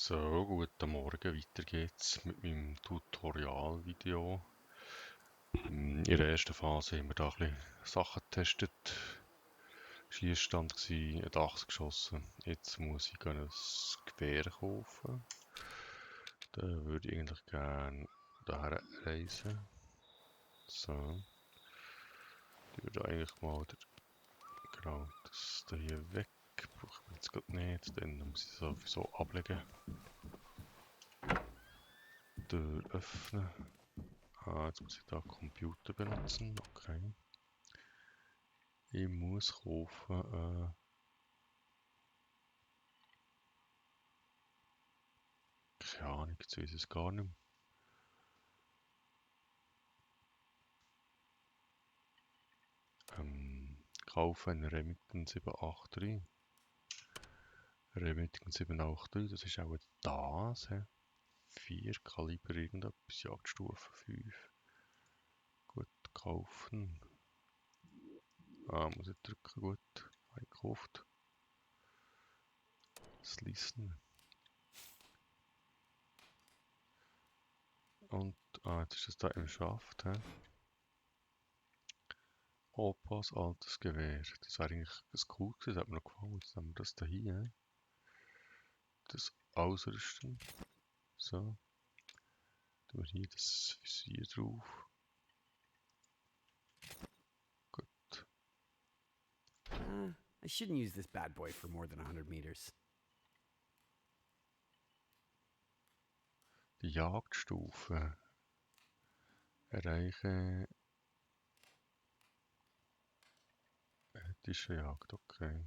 So, guten Morgen, weiter geht's mit meinem Tutorial-Video. In der ersten Phase haben wir da ein bisschen Sachen getestet. Schießstand war, ein Dachs geschossen. Jetzt muss ich ein Gewehr kaufen. Da würde ich eigentlich gerne daher reisen. So. Ich würde eigentlich mal genau das da hier weg. Brauche ich jetzt gerade nicht, dann muss ich es sowieso ablegen. Tür öffnen. Ah, jetzt muss ich da Computer benutzen. Okay. Ich muss kaufen. Keine Ahnung, jetzt weiß ich es gar nicht mehr. Kaufen einen Remington 783. Remington 783, das ist auch das. 4 Kaliber irgendetwas, Jagdstufe 5. Gut, kaufen. Ah, muss ich drücken, gut. Einkauft. Schließen. Und, jetzt ist es da im Schaft. Opas altes Gewehr. Das wäre eigentlich das cool gewesen, das hat mir noch gefallen. Jetzt haben wir das da hier. Das Ausrüsten. So. Tun wir hier das Visier drauf. Gut. I shouldn't use this bad boy for more than 100 meters. Die Jagdstufe erreichen. Ethische Jagd, okay.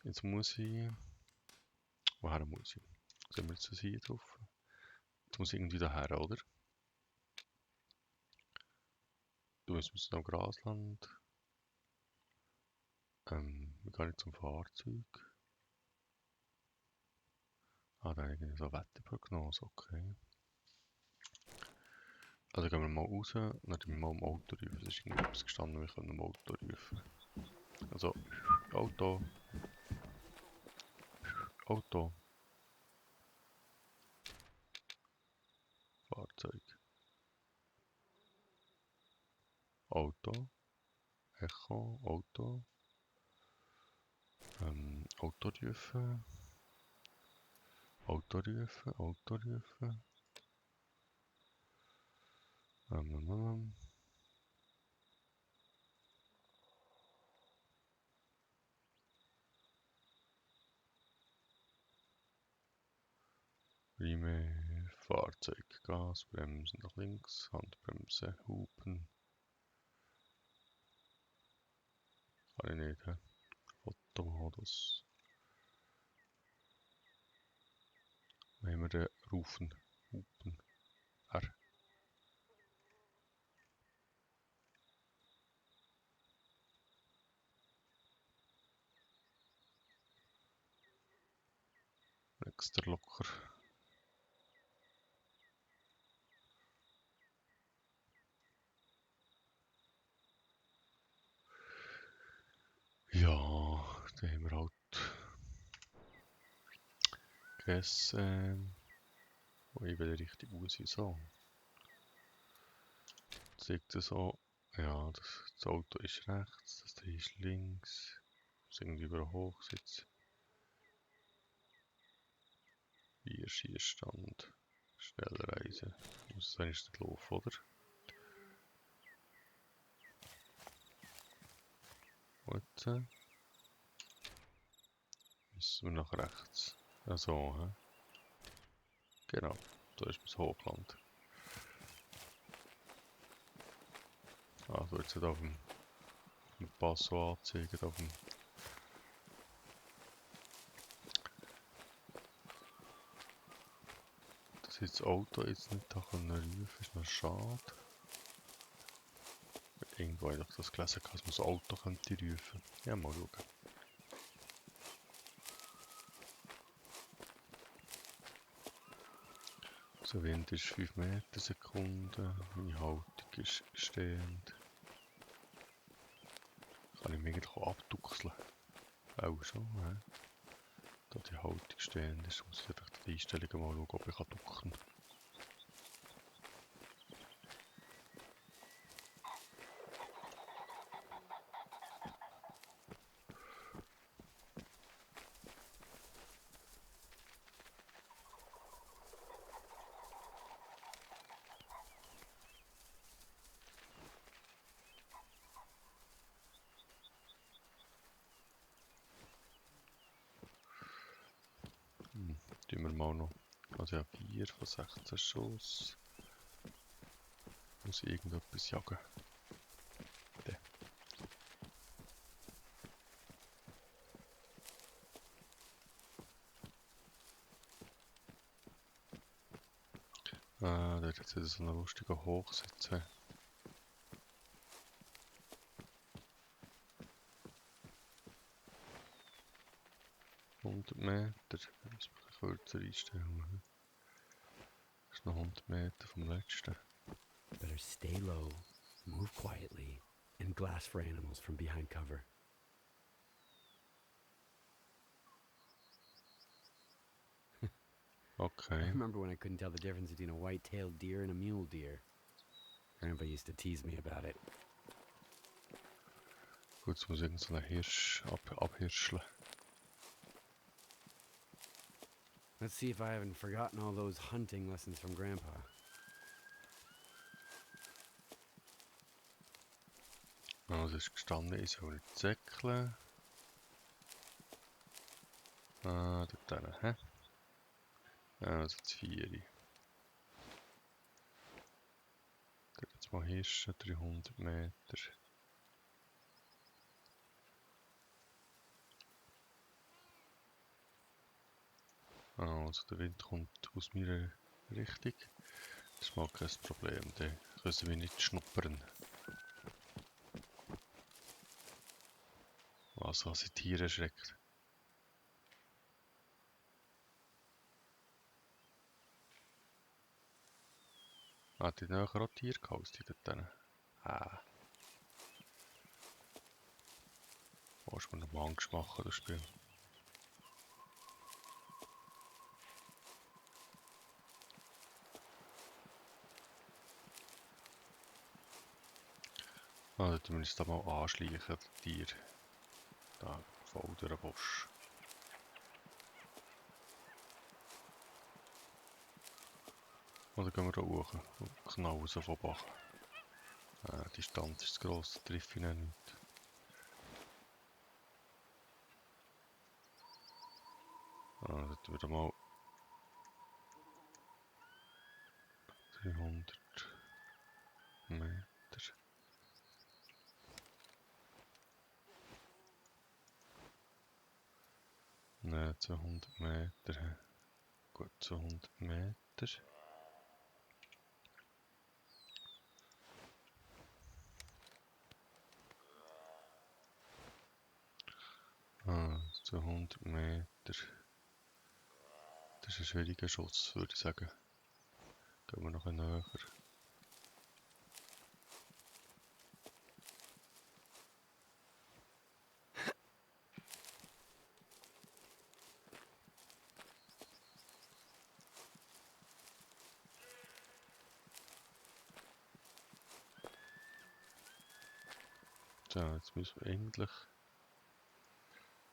Jetzt muss ich. Woher muss ich? Sehen wir jetzt das hier drauf? Jetzt muss ich irgendwie daher, oder? Du musst am Grasland. Wir gehen jetzt zum Fahrzeug. Ah, da irgendwie so Wetterprognose, okay. Also gehen wir mal raus, dann tun wir mal im Auto rufen. Es ist irgendetwas gestanden, wir können im Auto rufen. Also, Auto. Auto. Fahrzeug. Auto. Echo. Auto. Auto rufen. Auto rufen. Auto rufen. Primär Fahrzeug, Gas, Bremsen nach links, Handbremse, Hupen. Kann ich nicht, hä? Fotomodus. Dann haben wir den Rufen, Hupen, R. Nächster locker. Ja, dann haben wir halt gegessen. Wo ich will richtig muss ich so. Zeigt es so. Ja, das Auto ist rechts, das hier ist links. Das irgendwie über Hochsitz. Hier Schießstand. Schnellreise. Muss es eigentlich nicht laufen, oder? Gut. Müssen wir nach rechts. Also, hä? Genau. Da ist das Hochland. Also jetzt auf dem Pass so anzeigen, auf dem dass ich das Auto jetzt nicht da rufen kann, ist noch schade. Irgendwo habe ich das gelesen, dass man das Auto könnte rufen. Ja, mal schauen. Der Wind ist 5 Meter Sekunde, meine Haltung ist stehend. Kann ich mich eigentlich auch abduxeln? Auch schon, ne? da die Haltung stehend ist, muss ich einfach die Einstellungen mal schauen, ob ich ducken kann. Tun wir mal noch. Also ja, 4 von 16 Schuss. Muss ich irgendetwas jagen. Der hat jetzt wieder so einen lustigen Hochsitz. 100 Meter. Das muss man kürzer einstellen. Das ist noch 100 Meter vom letzten. Better stay low, move quietly, and glass for animals from behind cover. Okay. I remember when I couldn't tell the difference between a white-tailed deer and a mule deer. Grandpa used to tease me about it. Gut, jetzt muss irgend so ein Hirsch abhirscheln. Let's see if I haven't forgotten all those hunting lessons from Grandpa. Also ist gestanden, ich soll nicht säckeln. Dort hinten, hä? Also das 4. Dort jetzt mal Hirsche, 300 Meter. Also der Wind kommt aus meiner Richtung. Das ist mal kein Problem, dann können wir nicht schnuppern. Was die Tiere erschreckt. Hat die näher auch Tiere gehaust, die dort? Willst du mir noch mal Angst machen, das Spiel? Also tun wir uns da mal anschleichen, die Tiere. Da, voll durch den Busch. Oder gehen wir da hoch und knallen so von Bach. Die Distanz ist zu gross, da treffe ich ihn nicht. Also tun wir da mal 300 Meter. Nein, 200 Meter. Gut, 200 Meter. 200 Meter. Das ist ein schwieriger Schuss, würde ich sagen. Gehen wir noch ein näher. So, jetzt müssen wir eigentlich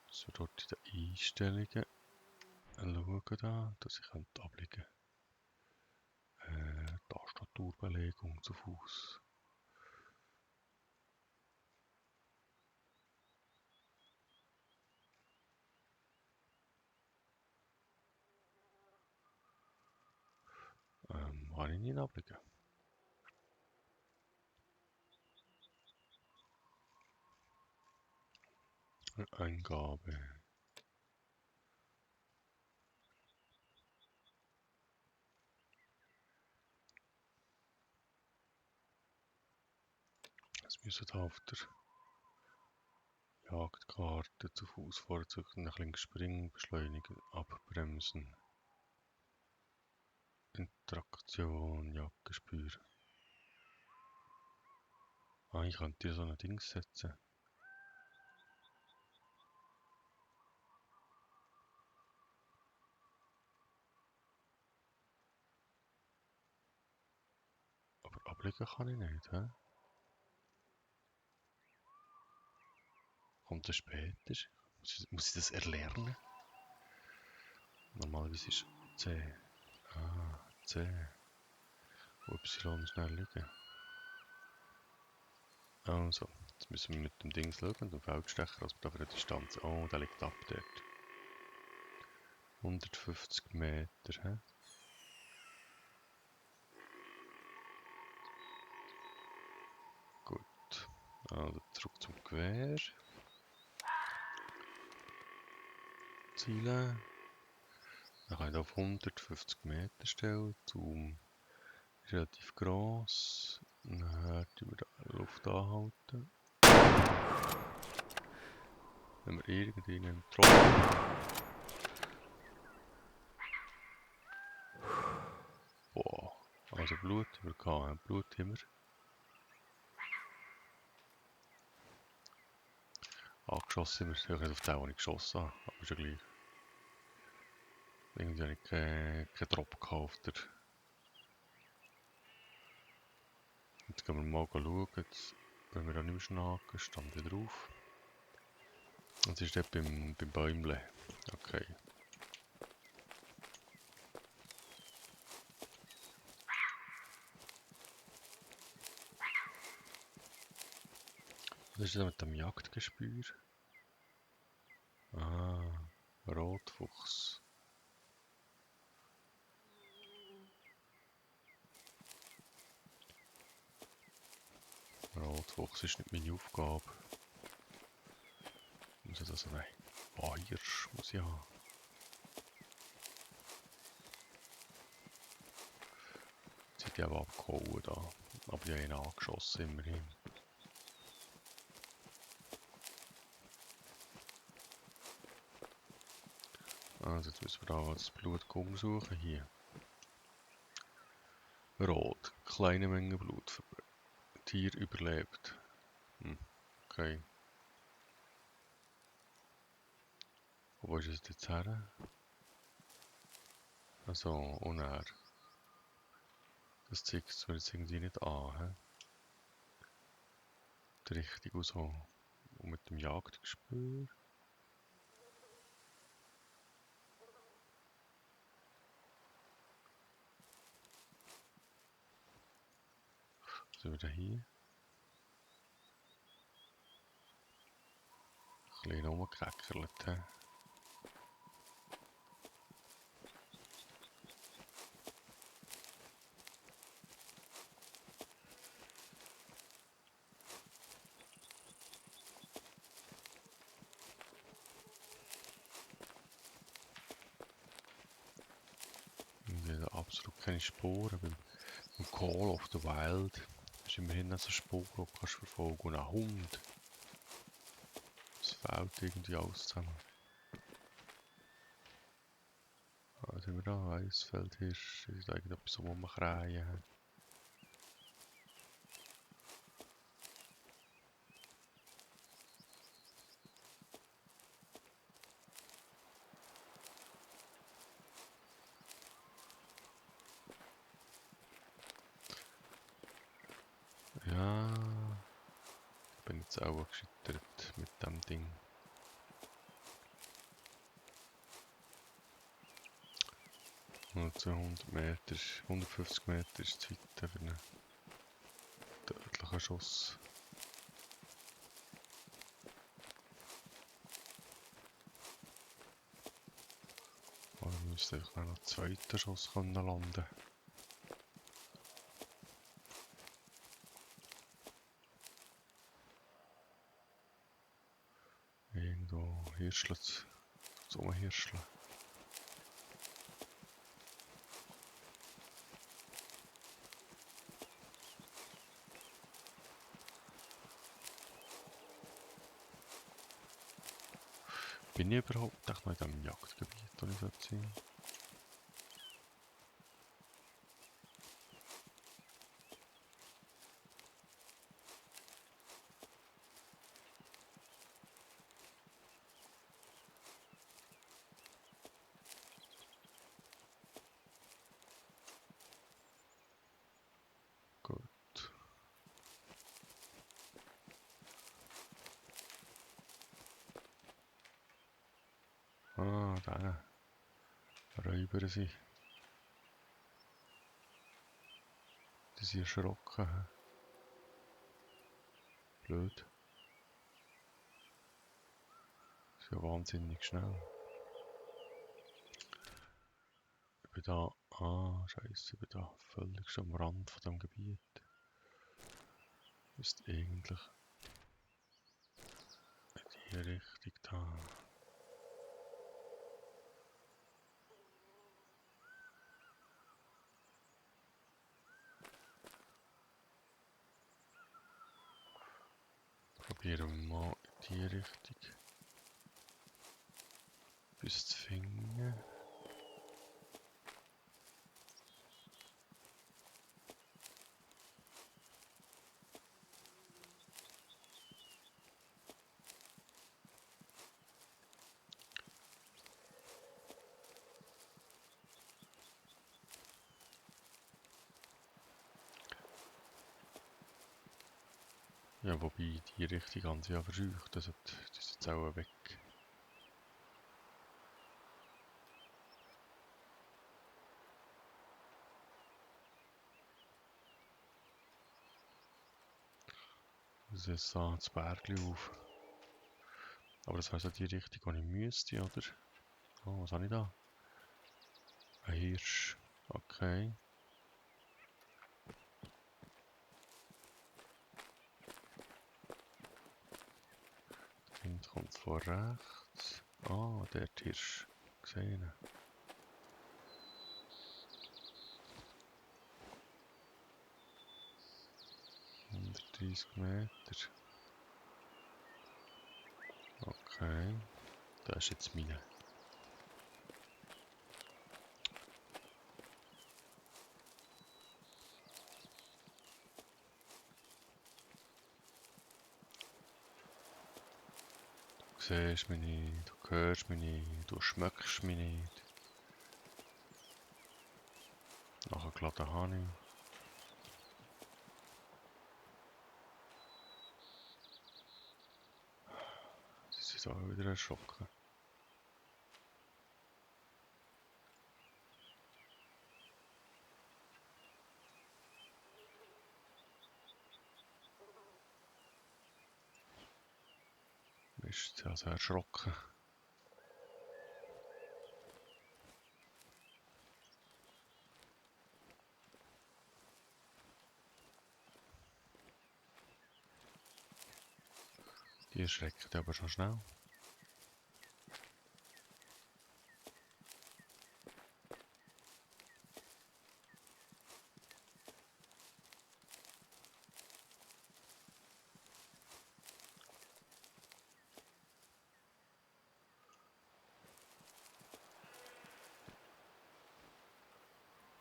so dort in den Einstellungen schauen, da, dass ich ablegen kann. Tastaturbelegung zu Fuß. Kann ich nicht ablegen. Eingabe. Jetzt müssen wir auf der Jagdkarte zu Fuß Fahrzeug nach links springen, beschleunigen, abbremsen. Interaktion, Jagdgespür. Ich könnte hier so ein Ding setzen. Tutorigen kann ich nicht, hä? Kommt das später? Muss ich das erlernen? Normalerweise ist C. C. Wo Y schnell liegen. Also, jetzt müssen wir mit dem Dings schauen, mit dem Feldstecher, also da für eine Distanz. Oh, der liegt ab dort. 150 Meter, hä? Gut. Also zurück zum Gewehr. Zielen. Dann kann ich auf 150 Meter stellen. Zoom ist relativ gross. Dann tun wir die Luft anhalten. Wenn wir irgendeinen Tropfen. Boah. Also Blut haben wir gehabt. Blut haben wir. Angeschossen haben wir. Ich nicht auf den, den ich geschossen habe. Aber ist ja gleich. Irgendwie habe ich keinen Drop gekauft. Jetzt gehen wir mal schauen. Jetzt, wenn wir da nicht mehr schnacken, stand ich drauf. Jetzt ist dort beim Bäumle. Okay. Was ist das mit dem Jagdgespür? Ah, Rotfuchs. Rotfuchs ist nicht meine Aufgabe. Muss ich das nein. Hirsch muss ich haben. Jetzt sind die aber abgehauen da. Aber die haben ihn angeschossen immerhin. Also jetzt müssen wir da das Blut umsuchen. Hier. Rot. Kleine Menge Blut. Tier überlebt. Okay. Wo ist es jetzt her? Also, und er. Das zeigt es mir jetzt irgendwie nicht an. He? Richtig auch so. Und mit dem Jagdgespür. Was haben wir denn hier? Ein bisschen rumgekräckert. He? Irgendwie absolut keine Spuren. Beim Call of the Wild ist immerhin noch so Spuren, die du kannst verfolgen. Und ein Hund. Es fehlt irgendwie alles zusammen. Was haben wir da? Eisfeldhirsch. Ist irgendetwas rumkrähen. Ja. Ich bin jetzt auch gescheitert mit dem Ding. Nur 200 Meter, 150 Meter ist zu weit für einen tödlichen Schuss. Oder müsste einfach noch einen zweiten Schuss landen können. Irgendwo hirschelt es rumhirscheln. Bin ich überhaupt noch in diesem Jagdgebiet, wo ich sein sollte? Gut. denen Räuber sind. Die sind erschrocken. Hä? Blöd. Das ist ja wahnsinnig schnell. Ich bin da. Ah, scheiße, ich bin da völlig schon am Rand von dem Gebiet. Ist eigentlich in die Richtung da. Probieren wir mal in die Richtung. Bis zu finden. Ja, wobei die Richtung haben sie ja verscheucht. Das ist jetzt auch weg. Das ist so das Bergli auf. Aber das wäre so die Richtung, die ich müsste, oder? Oh, was habe ich da? Ein Hirsch. Okay. Der Wind kommt von rechts. Ah, der Hirsch. Gesehen. 130 Meter. Okay. Das ist jetzt meine. Du siehst mich nicht, du hörst mich nicht, du schmeckst mich nicht. Nachgeladen habe ich. Sie sind auch wieder erschrocken. Ist also erschrocken. Die erschreckt aber schon schnell.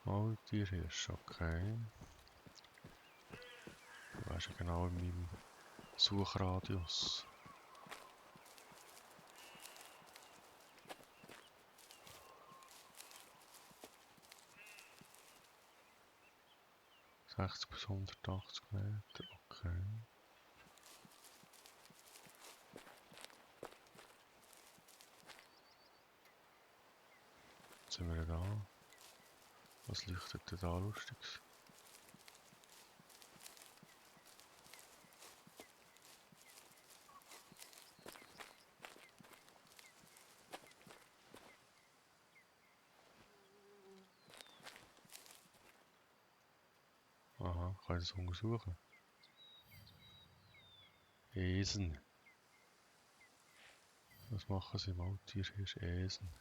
Maultier ist okay. Du wärst ja genau in meinem Suchradius. ...60 bis 180 Meter, okay. Jetzt sind wir da. Was leuchtet denn da Lustiges? Aha, kann ich das untersuchen? Esen. Was machen sie? Maultier ist Esen.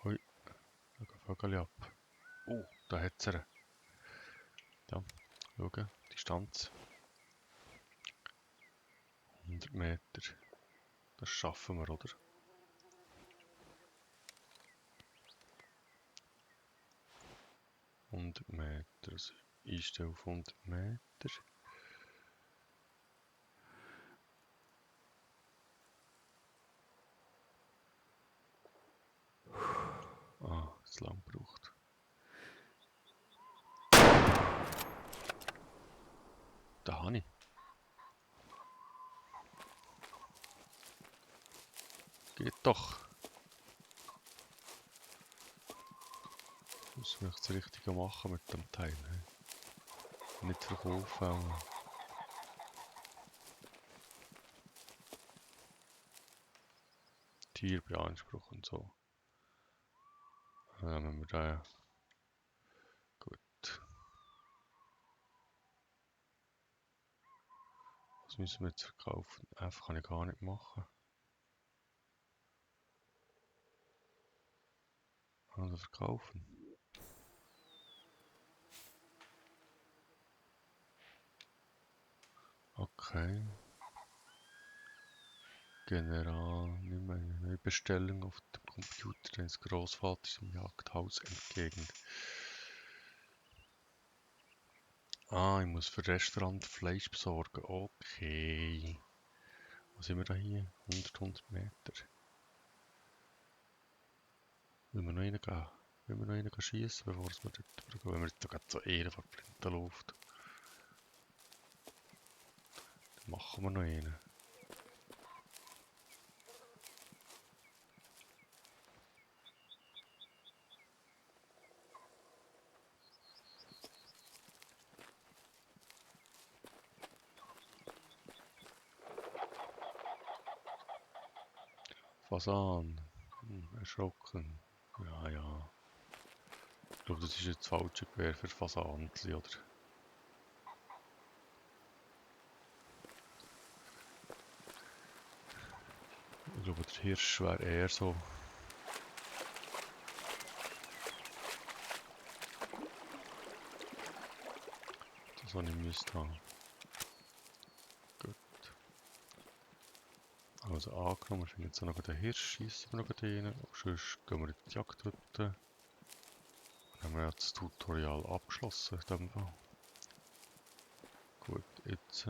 Ui, da gehen Vögel ab. Da hat es er. Ja, schauen, Distanz. 100 Meter. Das schaffen wir, oder? Meter, also einstellen auf 100 Meter. Ah, es lang gebraucht. Da habe ich. Geht doch. Muss man das Richtige machen mit dem Teil. He? Nicht verkaufen. Auch. Tier beanspruchen und so. Dann nehmen wir den. Gut. Was müssen wir jetzt verkaufen? Einfach kann ich gar nicht machen. Also verkaufen. Okay. General, nimm eine neue Bestellung auf dem Computer deines Großvaters im Jagdhaus entgegen. Ah, ich muss für Restaurant Fleisch besorgen. Okay. Was sind wir da hier? 100 Meter. Will wir noch reingehen? Will wir noch reingehen schiessen, bevor wir dort drüber, wenn wir jetzt gerade so Ehre von der Luft. Dann machen wir noch einen. Fasan. Erschrocken. Ja, ja. Ich glaube, das ist jetzt falsche Gewehr für Fasanli, oder? Ich glaube, der Hirsch wäre eher so. Das, was ich müsste haben. Gut. Also angenommen, wir finden jetzt noch den Hirsch, schießen wir noch den rein. Sonst gehen wir in die Jagdhütte. Dann haben wir jetzt das Tutorial abgeschlossen in dem Fall. Gut, jetzt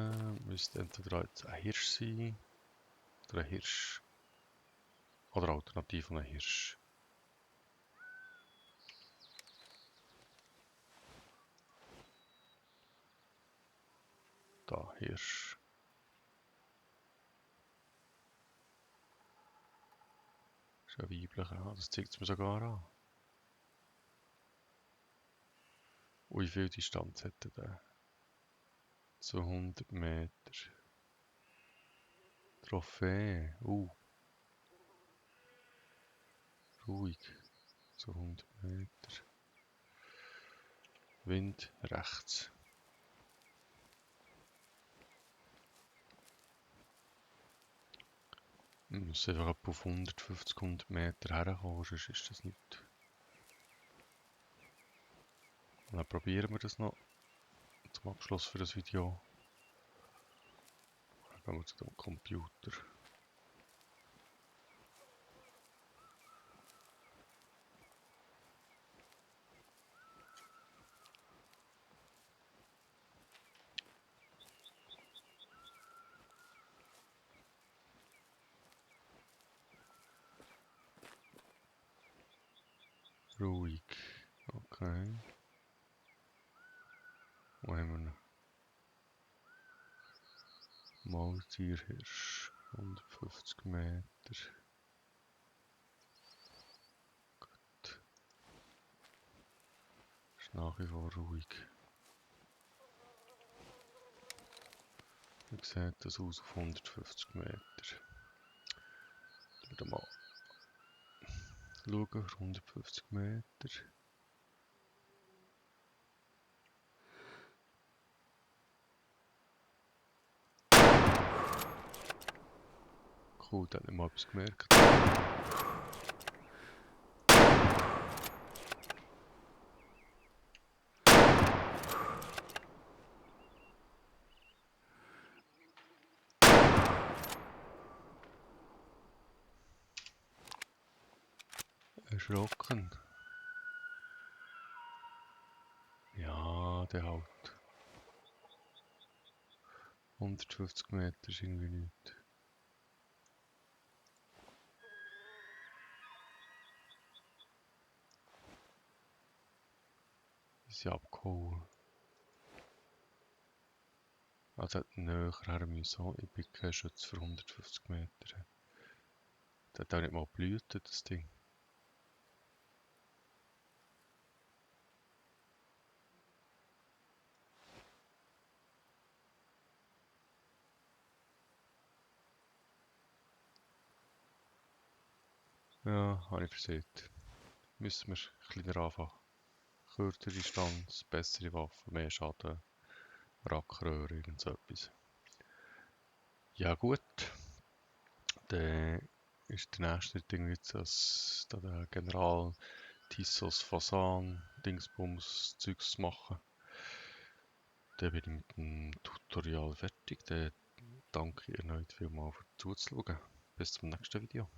müsste entweder jetzt ein Hirsch sein. Oder ein Hirsch. Oder alternativ ein Hirsch. Da, Hirsch. Das ist ein weiblicher. Ah, das zeigt es mir sogar an. Wie viel Distanz hätte der? 200 Meter. Trophäe. Ruhig. 200 Meter. Wind rechts. Wir müssen einfach etwa auf 150, 100 Meter herkommen, sonst ist das nicht. Und dann probieren wir das noch zum Abschluss für das Video. Dann gehen wir zu dem Computer. Ruhig. Okay. Wo haben wir noch? Maultierhirsch. 150 Meter. Gut. Ist nach wie vor ruhig. Wie sieht das aus auf 150 Meter? Wieder mal schauen, 150 Meter. Cool, da hat nicht mal etwas gemerkt. Erschrocken. Ja, der halt. 150 Meter ist irgendwie nichts. Ist ja abgehauen. Also hätte näher her müssen. Ich bin kein Schütze für 150 Meter. Das hat auch nicht mal blüht, das Ding. Ja, habe ich gesehen. Müssen wir kleiner anfangen. Kürzere Distanz, bessere Waffen, mehr Schaden, Rackröhre, irgend so etwas. Ja gut, dann ist der nächste Ding jetzt, dass da der General Tissos Fasan Dingsbums Zeugs machen. Dann bin ich mit dem Tutorial fertig. Dann danke ich erneut vielmals für zuzuschauen. Bis zum nächsten Video.